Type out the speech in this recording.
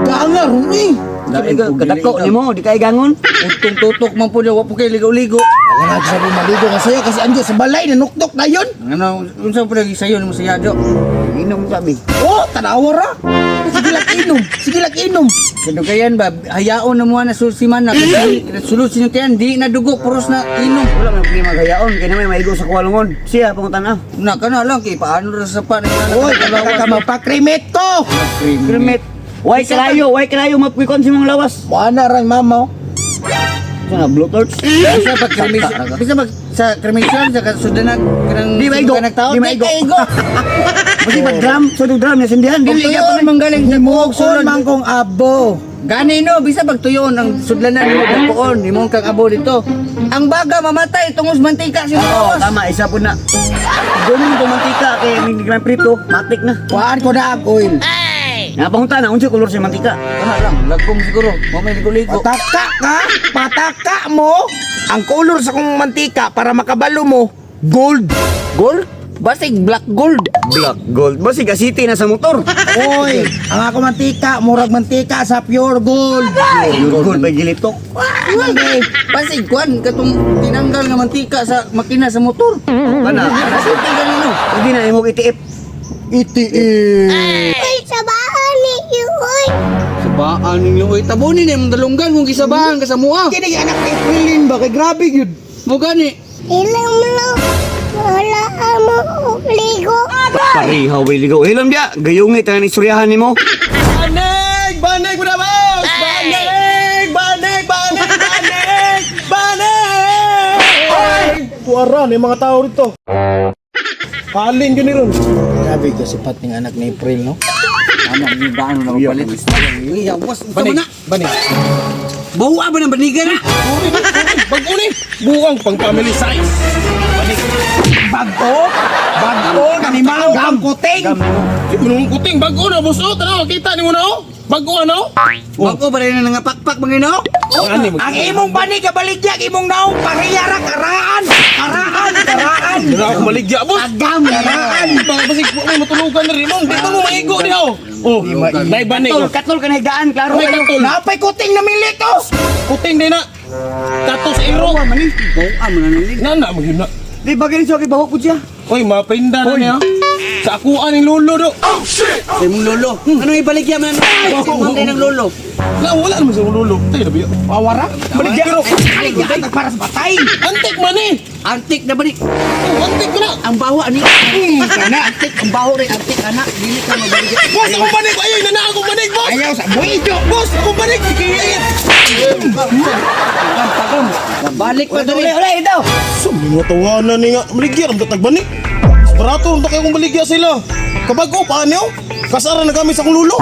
Ganga ron eh. Lain po, Kadako nimo, di kay gangon. Utong tutok man po niya, wa po kay ligo-ligo. Wala na sa maligo nga sayo kasi anjo sa balay nanukdok na yun. Ano, unsa po lagi sayo nimo saya jo? Inom sabi. Oh, tanawa ra. Sige lang inom, sige lang inom. Kadugayan ba, hayaon na mo na sulsiman na kasi sulod sinyo tiyan, di na dugo, puros na inom. Wala man problema gayaon kay naman maigo sa kuwalungon. Siya pangutan ah. Na kana lang kay paano ra sa pa na Oy, baka magpa-cremate ko. Cremate. Way kalayo mapikon si mong lawas. Wala ra mama. oh. Sana blue torch. Bisa pag cremation, bisa pag sa cremation sa kasudanan kanang Di maigo. nagtaon, Di di maigo. maigo. Basi pag drum, so drum na sindihan. Kung Dili tuyon gyapon. manggaling sa buhok Kon sulod. man kong abo. Gani no, bisa pag tuyon ang sudlanan mo dakoon, imong kang abo dito. Ang baga mamatay tungos mantika si Oo, lawas. tama isa po na. Gumon ko mantika kay may grand prito, matik na. Kuhaan ko na ang oil. Napangunta na unsa kolor sa mantika. Kana lang, lagom siguro. Mo may ligo-ligo. Pataka ka, pataka mo. Ang color sa kong mantika para makabalo mo, gold. Gold? Basig black gold. Black gold. Basig asiti na sa motor. Oy, ang ako mantika, murag mantika sa pure gold. Pure gold by gilitok. Hindi. Basig kwan katong tinanggal nga mantika sa makina sa motor. Kana. Asiti ganino. Hindi na imong itiip. Iti eh. Ay, sabahan ninyo, oy. Sabaan ninyo oy, tabunin imong dalunggan kung gisabaan ka sa mua. Kini anak ni Aprilin ba kay grabe gyud. Mo gani. Ilang mo, wala mo ligo. Pareha way ligaw. Hilom dia, gayungit ang istoryahan nimo. Banig! Banig mo na, boss! Banig! Banig! Banig! Banig! Banig! Ay! Kuwaran, yung mga tao rito. Halin yun ni Ron. Grabe kasi pat ning anak ni April no. Anak ni daan na palit. Uy, awas unsa Banig! man na? Banig! Bawa ba ng banigan na? Sorry, sorry. Bago ni! Buwang pang family size. Banig! Bago, bago nanimaw ang kuting. Di mo nung kuting. Bago na, boss. Oh, tanaw, kita ni mo na, oh. Bago ano? Bago ba rin na nangapakpak mga ino? Ano, mag- Ang imong banig kabaligya imong naong parehara karaan, karaan, karaan. Wala akong maligya, boss. Agam karaan. Baka basig, wa may matulugan na rin mo. Di ba mo maigo niya, oh. Oh, nay banig. Katol, katol ka na higaan, klaro May kayo. katol. Napay kuting na milito. Kuting din na. Kato sa iro. Bawa man ni. Bawa man na ni. Nana, mo yun na. Di ba ganito siya kay po siya? Uy, maprinda na niya. Sa akuan ni lolo do. Sa imong lolo. Anong ibaligya man? Sa imong ng lolo. La, wala naman sa lolo. Tayo na biyo. Awara. Baligya. Pero, Baligya ka para sa patay. antik man eh. Antik na ba ni? Oh, antik ko na. Ang bawa ni. Kana. Antik ang baho rin antik anak dili ka mabaligya. Boss, akong banig. Ayun, nana akong banig, boss. Ayaw sa buijo. Boss, akong banig. Sige, Pagam pagam. Balik pa Ule, dali. ule, ito! So, mga tawanan ni nga. Maligya, ang tatag banig. Barato, ang takay kong baligya sila. Kabago, paano? Kasara na gamit sa akong lulo.